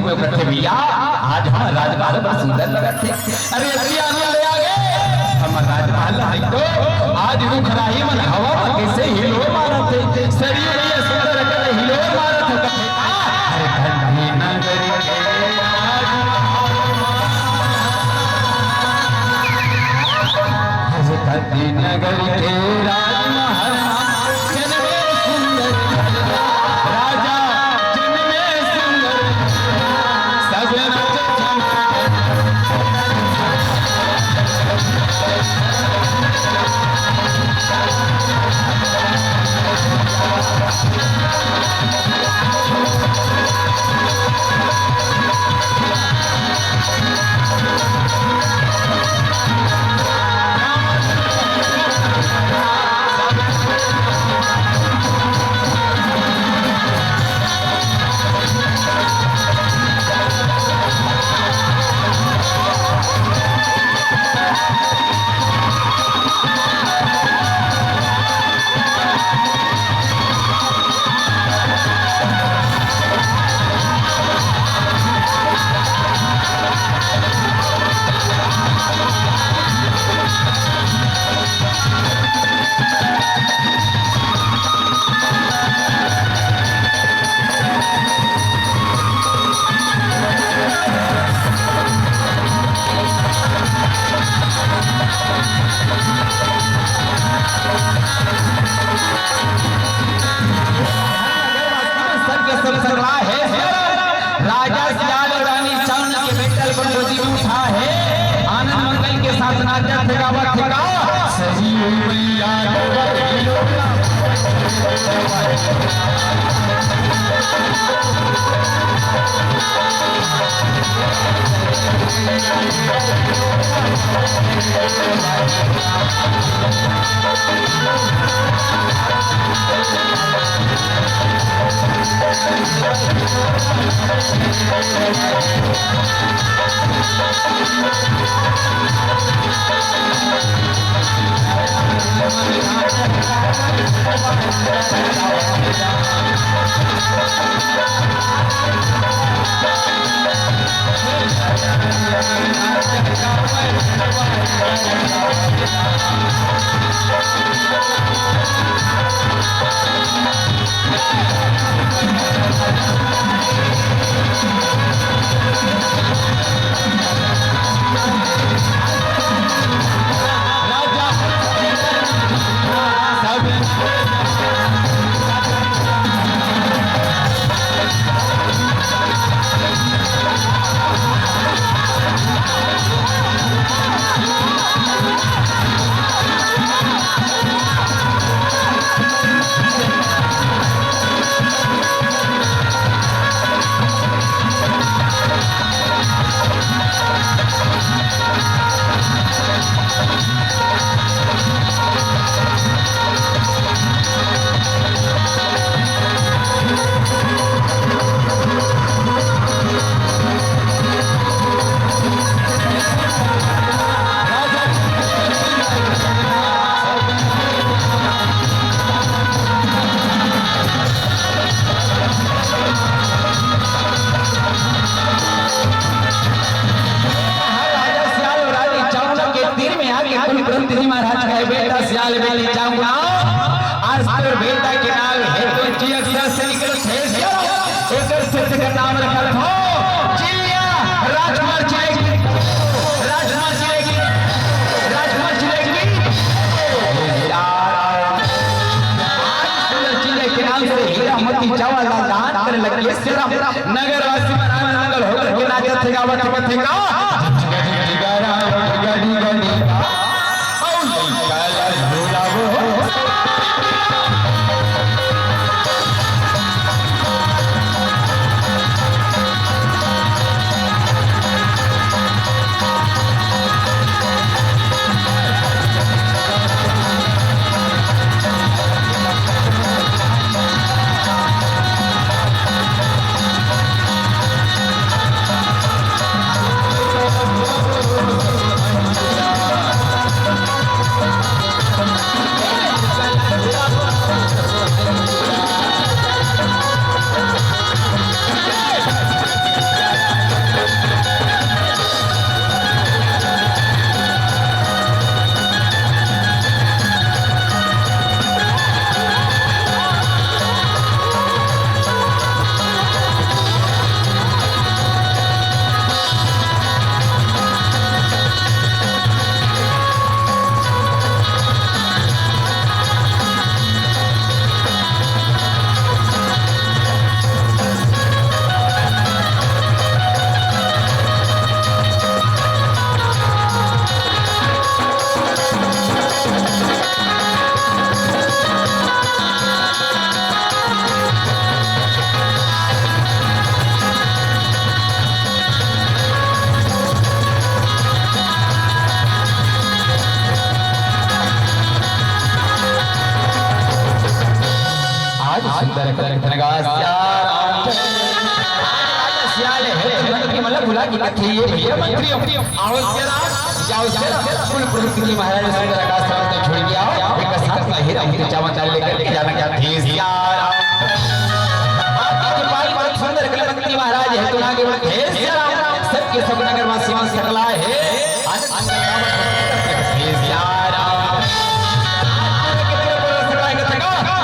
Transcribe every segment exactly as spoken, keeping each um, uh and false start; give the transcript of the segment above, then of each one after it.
में कथे, "भैया, आज हमर राजमहल बड़ सुंदर लगत हे।" अरे, अभी आनंद ले आ गे। हमर राजमहल ह तो आज रुख राही मन हवा म कइसे हिलोर मारत हे। सरयू भैया सुंदर अकन हिलोर मारत हे, कथे, "आ, हर ठंडी नगरी के राजमहल, हर ठंडी नगरी के राजमहल, जन्मे सुंदर राजा, जन्मे सुंदर राजा सियाल अउ रानी चांद के बेटा ल बंदोजी में उठा हे। आनंद मंगल के साथ नाचत हे, गावत हे का? सही मैया के बहिनी। राजा सियाल अउ रानी चांद के तीर में आके गुरु ग्रंथ जी महाराज कहे, "बेटा सियाल, बेटी चांद, आज तोर बेटा के नाम हे तो जी अक्षर से निकल थे सियाल।" एकर क्षेत्र के नाम रखल हो चिल्लिया। राजकुमार चिल्ले की, राजकुमार चिल्ले की, राजकुमार चिल्ले की। आज सुंदर चिल्ले के नाम से हीरा मोती जवाहर दान करे लगे। सिर्फ नगर वासी मन आनंद मंगल होकर के नाचत हे, गावत हे, कथे का? सियाल हे, मंत्री मन ला बुला के कथे, "ये भैया मंत्री हो, आओ जरा, जाओ जरा, कुल प्रभु की महाराज सुंदर आश्रम से छोड़ के आओ, एक साथ में हीरा मोती चावा चांदी लेकर के जाना क्या?" हे सियाल। आपके पास बहुत सुंदर कला मंत्री महाराज हे, तो आगे बढ़, हे सियाल, सबके सब नगरवासी मन सकला हे।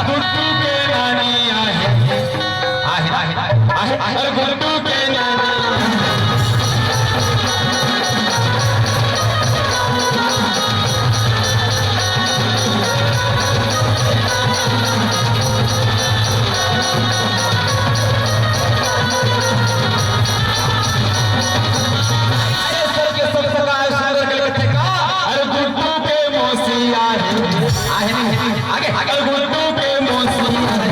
गुड्डू के नानी आहे। आहे, आहे, आहे, अरे गुड्डू के नानी। अरे सर के सर सर आए सुंदर के लिए का? अरे गुड्डू के मौसी आहे। आहे नहीं, आगे, आगे। अरे गुड्डू के मौसी आहे।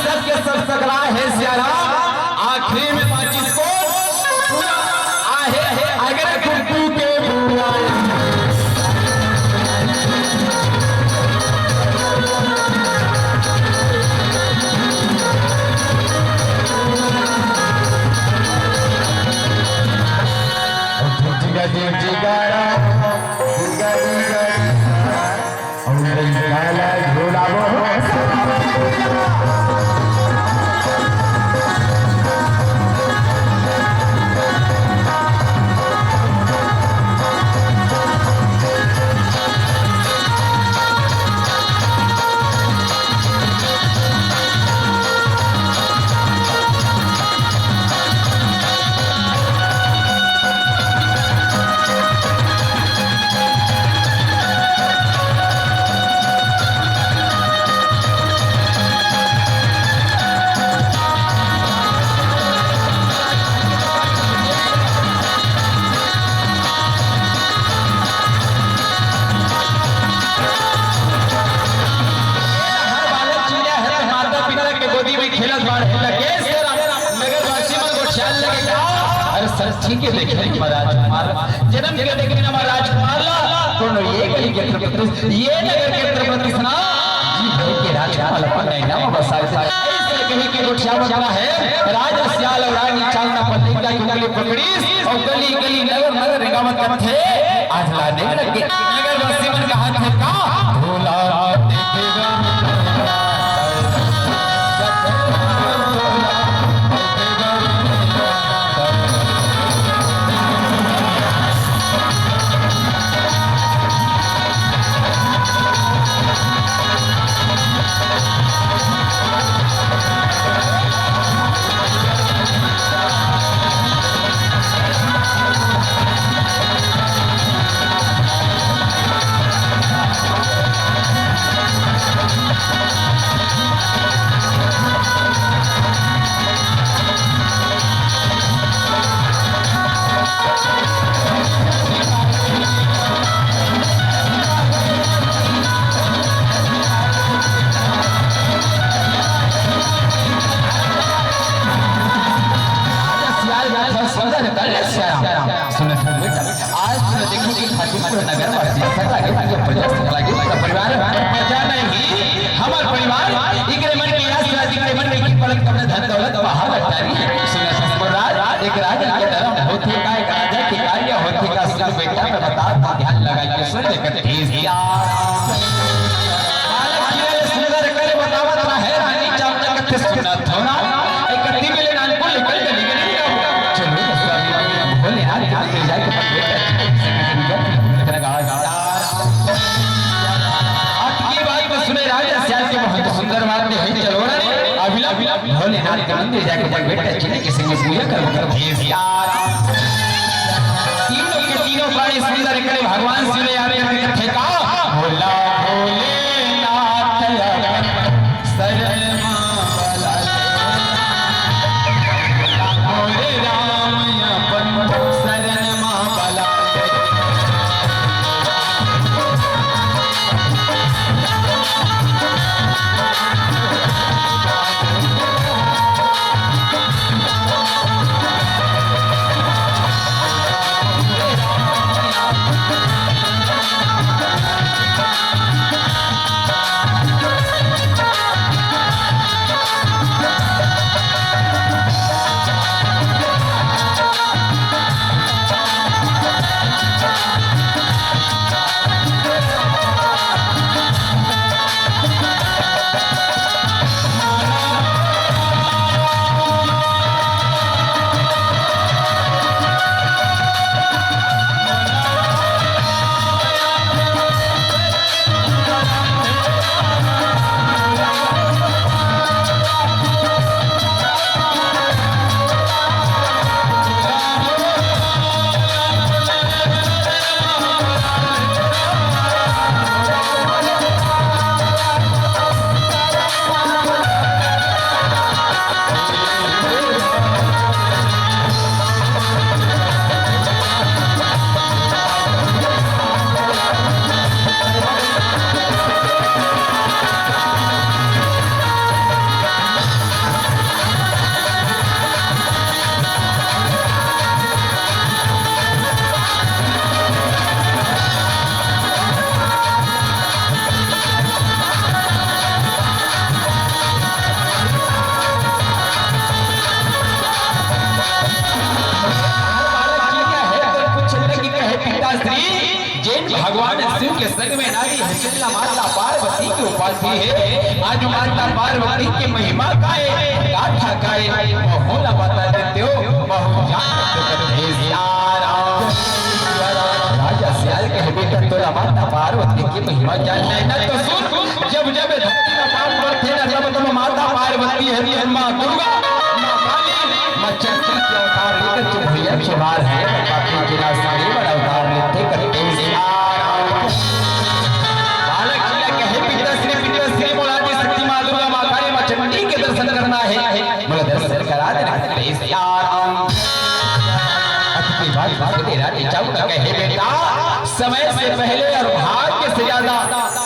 सबके सब सकला हे सियाराम, आखिरी में बातचीत को आहे, अगर गुड्डू के बुआ। हर बालक चिड़िया हे, माता पिता के गोदी में खेलत बाढ़े लगे। नगरवासी मन गोठियाए लगे का? अरे सर, ठीक हे, देखे नहीं महाराज कुमार, जनम के देखे ना महाराज कुमार ला, कोनो ये गली के त्रपति, ये नगर के त्रपति सना, जी भाई के राजकुमार अपन नैना में बसा दे। ऐसे कही के गोठियावत हे, राजा सियाल अउ रानी चाल ना पत्नी का उंगली पकड़ीस, अउ गली गली नगर नगर रेंगावत करथे, आज ला देख लगे। नगरवासी मन कहत हे का? भोला सियाल राजा सुंदर कर ले सियाराम। सुनत हो बेटा, आज तो देखो कि खाटू पर नगर वासी सब लागे, जो प्रजा सब लागे, सब परिवार, प्रजा नहीं, हमर परिवार, इकरे मन के आशीर्वाद, इकरे मन के पलक, कपड़े, धन दौलत, बाहर अटारी। सुनत हो राज, एक राजा के धर्म होथे का, एक राजा के कार्य होथे का, सुन बेटा, मैं बता, ध्यान लगा के सुन, लेकर तेज दिया। बालक के सुंदर करे बतावत रहे, रानी चाल ना कथे सुनत हो ना। एक कति मिले नानपुर निकल गली गली। चलो तो स्वामी भोलेनाथ के मंदिर जाके पकड़े। आपकी बात को सुने राजा सियाल के बहुत सुंदर बात में है, चलो ना। अभी भोलेनाथ के मंदिर जाके पकड़े, चले किसी में पूजा कर, कर भेज यार। तीनों के तीनों प्राणी सुंदर करे भगवान शिव यार के ठेका। भोला भोलेनाथ अपन शरण मा बला ले। भोले राम अपन शरण मा बला ले। भगवान शिव के संग में नारी हचेला माता पार्वती के उपाधि हे। आज माता पार्वती के महिमा का हे, गाथा का हे, महू ला बता देतेंव, महू जान देतेंव। हे सियाराम। राजा सियाल कहे, बेटा, तोला माता पार्वती के महिमा जानना हे ना, तो सुन। जब जब धरती में पाप करथे ना, तब तब माता पार्वती हरी, माँ दुर्गा, माँ काली, माँ चंडी के अवतार लेकर तुम भैया के मार है, पापी के नाश के लिए बड़ा अवतार लेथे करते सियाराम। बालक जी ला कहे, पिताश्री, पिताश्री, मोला आदि शक्ति माँ दुर्गा, माँ काली, माँ चंडी के दर्शन करना हे, मोला दर्शन करा देना करते सियाराम। अतिथि भाग के रानी जाऊ न कहे, बेटा, समय से पहले और भाग्य से ज्यादा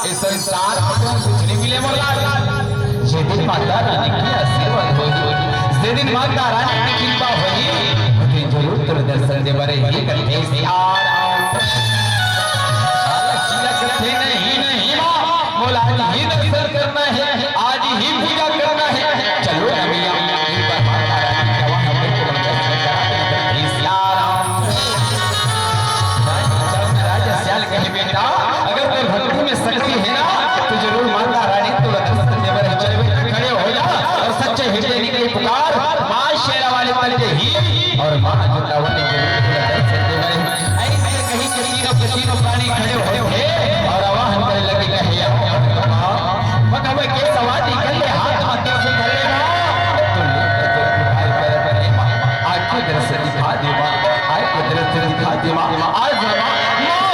इस संसार में कुछ नहीं मिले मोर लाल। जे दिन माता रानी के आशीर्वाद होही, जे दिन माता रानी के कृपा होही, ओ दिन जरूर तोर दर्शन दे बर ही करते सियाराम। बालक जी ला कथे, नहीं, नहीं माँ, मोला आज ही दर्शन करना हे, आज ही पूजा करना हे। चलो ना भैया, एक बार माता रानी के आवाहन करके दर्शन करा देना करते सियाराम। राजा सियाल कहे, बेटा, अगर तोर भक्ति में शक्ति हे ना, तो जरूर माता रानी तोला दर्शन दे बर ही। चल बेटा, खड़े हो जा और सच्चे हृदय निकली पुकार, माँ शेरा वाली तंजे ही और माँ जोता वाली जरूर तोला दर्शन दे बर ही। ऐसे कही के तीनों के तीनों प्राणी खड़े होथे और आवाहन करे लगे, कहे, या माँ, पग हवे के सवारी कर ले, हाथ में त्रिशूल धर ले ना। तो लेकर जो उठाए करे बने, आँखों दर्शन दिखा दे माँ, आँखों दर्शन दिखा दे माँ, आज माँ, माँ, माँ।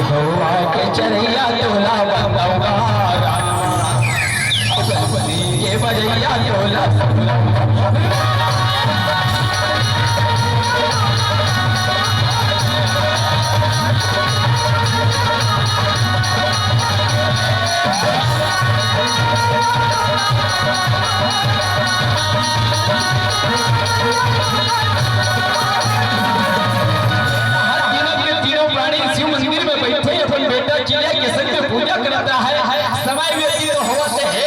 गौरा के चरैया तोला बताऊंगा। ये बजैया तोला तीनों के तीनों प्राणी शिव मंदिर में बैठे अपन बेटा चिड़िया के संग में पूजा करता है। समय व्यतीत होवत हे।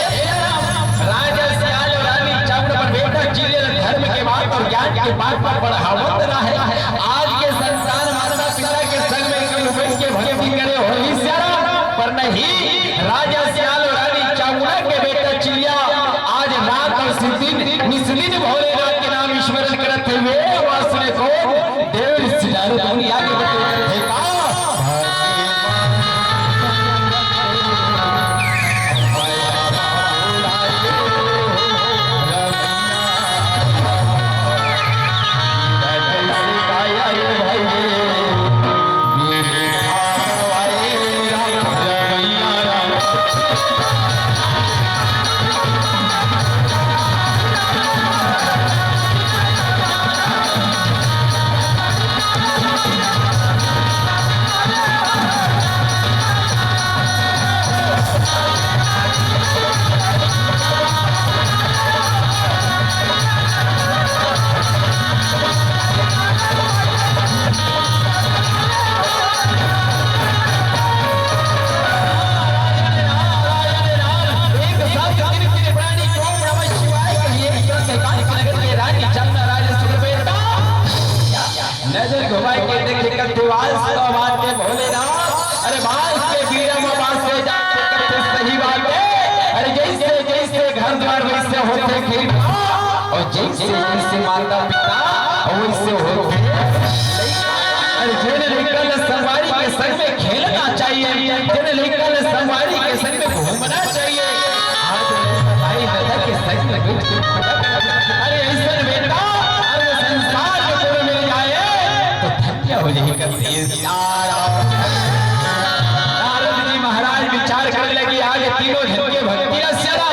राजा सियाल और रानी चावड़ा अपन बेटा चिड़िया धर्म के मार्ग और ज्ञान के मार्ग पर बढ़ावत रहे। आज के संतान माता पिता के संग में कल बैठ के भक्ति करे होही सियाराम, पर नहीं, राजा सियाल और रानी चावड़ा के बेटा चिड़िया आज रात और दिन निस्दिन भोलेनाथ के नाम स्मरण करत हुए वासुदेव को देव सिद्धार्थ मुनि आगे बढ़े हे का? नजर घुमाई के देखे कथे वास तो बात के भोलेनाथ। अरे बास के बीड़ा में बास से जाते कथे सही बात है। अरे जैसे जैसे घर द्वार वैसे होते खेल और जैसे जैसे माता पिता वैसे होते। अरे जेन लइका ल संगवारी के संग में खेलना चाहिए, जेन लइका ल संगवारी के संग में घूमना चाहिए। आज भाई दादा के संग में बैठ के अरे ऐसन बेटा, अरे संसार में कोनो मिल जाए तो धन्य हो जाए। नारद जी महाराज विचार करे लगे, आज तीनों झन के भक्ति रस चला।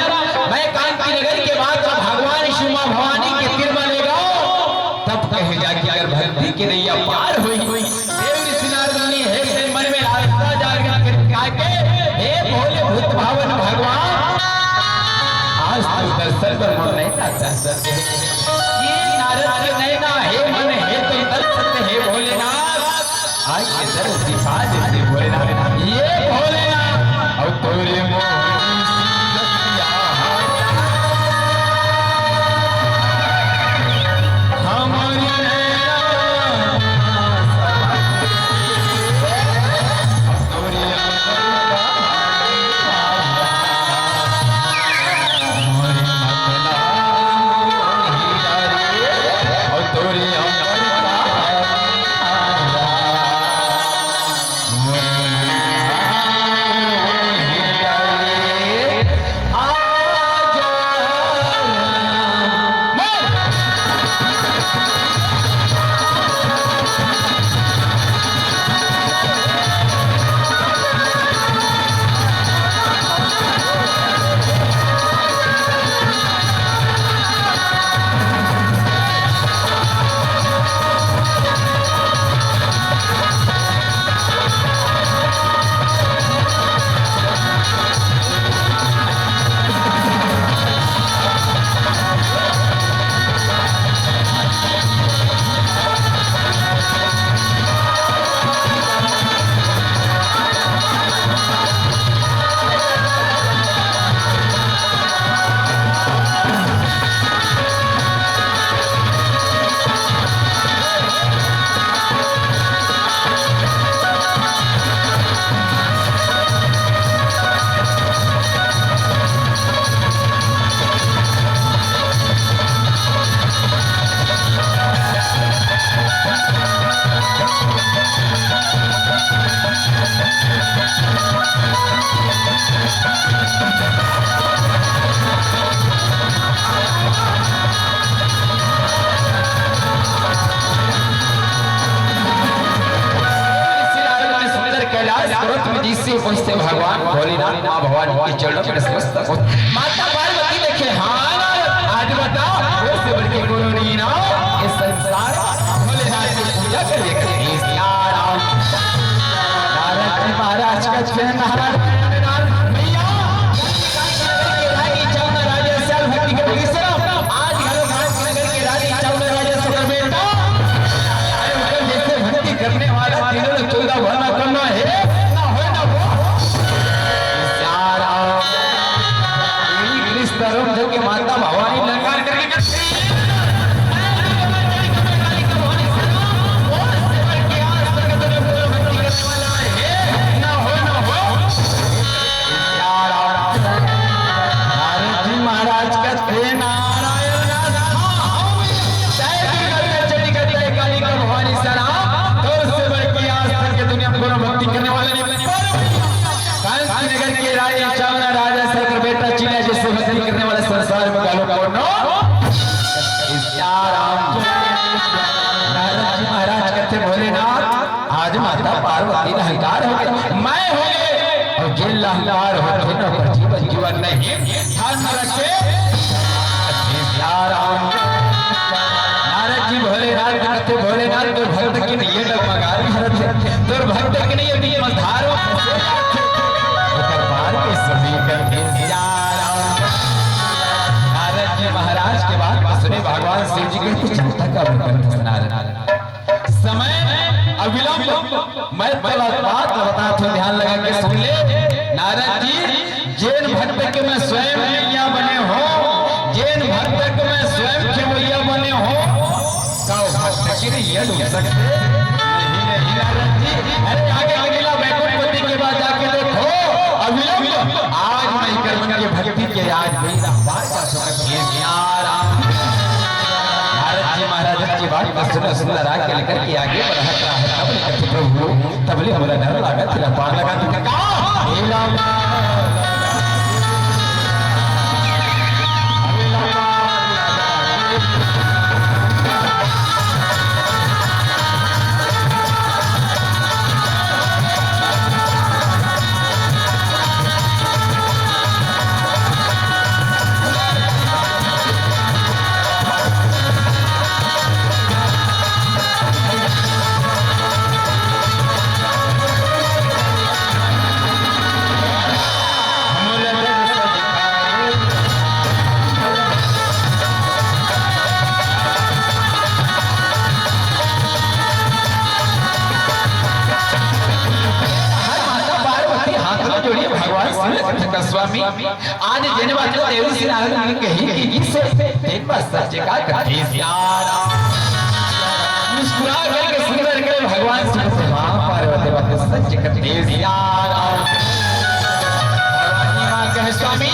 मैं कांति नगर के बाद तो भगवान शिव माँ भवानी के तीर में ले गो, तब कहे जाके अगर भक्ति के नैया पार हुई। देव ऋषि नारद मुनि हे से मन में लालसा जागृत करके, हे भोले भूत भावन भगवान, आज तो दर्शन पर मन नहीं आता। ये नारद के नैना हे मन हे तो दर्शन हे भोलेनाथ। आइए दर्द दिखा देते भोलेनाथ। ये भोलेनाथ, अब तोरे मोहनी सूरतिया, हमारी नैना, तोरे मोहनी पहुंचते भगवान भोलेनाथ माँ भवानी के चरणों में नतमस्तक होते। माता पार्वती देखे, हाँ नारद, आज बता, मोर से बढ़ के कोनो नहीं ना, ये संसार भोलेनाथ की पूजा करे। नारद जी महाराज का जय नारायण। भैया, रानी चावना राजा श्याम भक्ति के विश्राम। आज घरों घाट नगर के रानी चावना राजा सुकर बेटा, जैसे भक्ति करने वाला तीनों ने चौदह भरना करना है, ना हो ना हो। सारा इंग्लिश तरफ जो के माता भवानी लंकार करके नारद जी महाराज का थे नारायण नाथ। जय दुर्गा, जय चंडी, जय काली का भवानी सना। तोर से बढ़ के आज तक के दुनिया में कोनो भक्ति करने वाला नहीं। कांसी नगर के राजा चावना राजा सर कर बेटा चिन्हा जैसे भक्ति करने वाले संसार में गालो कोनो। सीताराम। नारद जी महाराज कहते, भोलेनाथ, आज माता पार्वती अहंकार हो गई, मैं हो गए, और जिन अहंकार होते न पर जीवन जीवन नहीं, ध्यान रखे। सीताराम। नारद जी भोलेनाथ कहते, भोलेनाथ, तोर भक्त के नहीं ये डगमगा रही है, तोर भक्त के नहीं ये बीच मझधार हो फंसे, ओकर पार के सभी करके सीताराम। नारद जी महाराज के बात सुने भगवान शिव जी कहते, चिंता का विकल्प नारद। समय अविलंब। मैं तोला बात बतात हूँ, ध्यान लगा के सुन ले। नारद जी, जेन भक्त के मैं स्वयं नैया बने हो, जेन भक्त के मैं स्वयं खेवैया बने हो, का वो भक्त के नैया डूब सकते? नहीं, नहीं नारद जी। अरे आगे के लीला बैकुंठपति के बाद जाके देखो, अविलंब। आज मैं कर्मन के भक्ति के आज मेरा पार का सुख ये नारायण। नारद जी महाराज की बात को सुन, सुन नाराज के लेकर के आगे बढ़त रहा है। तब लेकर के प्रभु, तब ले हमारा डर लगा, तेरा पार लगा, तू कहा? हे राम। हर माता पार्वती हाथ में जोड़ी भगवान शिव का स्वामी। आज जेन बात देवी से नारद मुनि कही कि इसे तेन बात सच का कथी प्यारा। मुस्कुरा करके सुंदर करे भगवान शिव से माँ पार्वती बात सच कथी प्यारा। भवानी माँ कहे स्वामी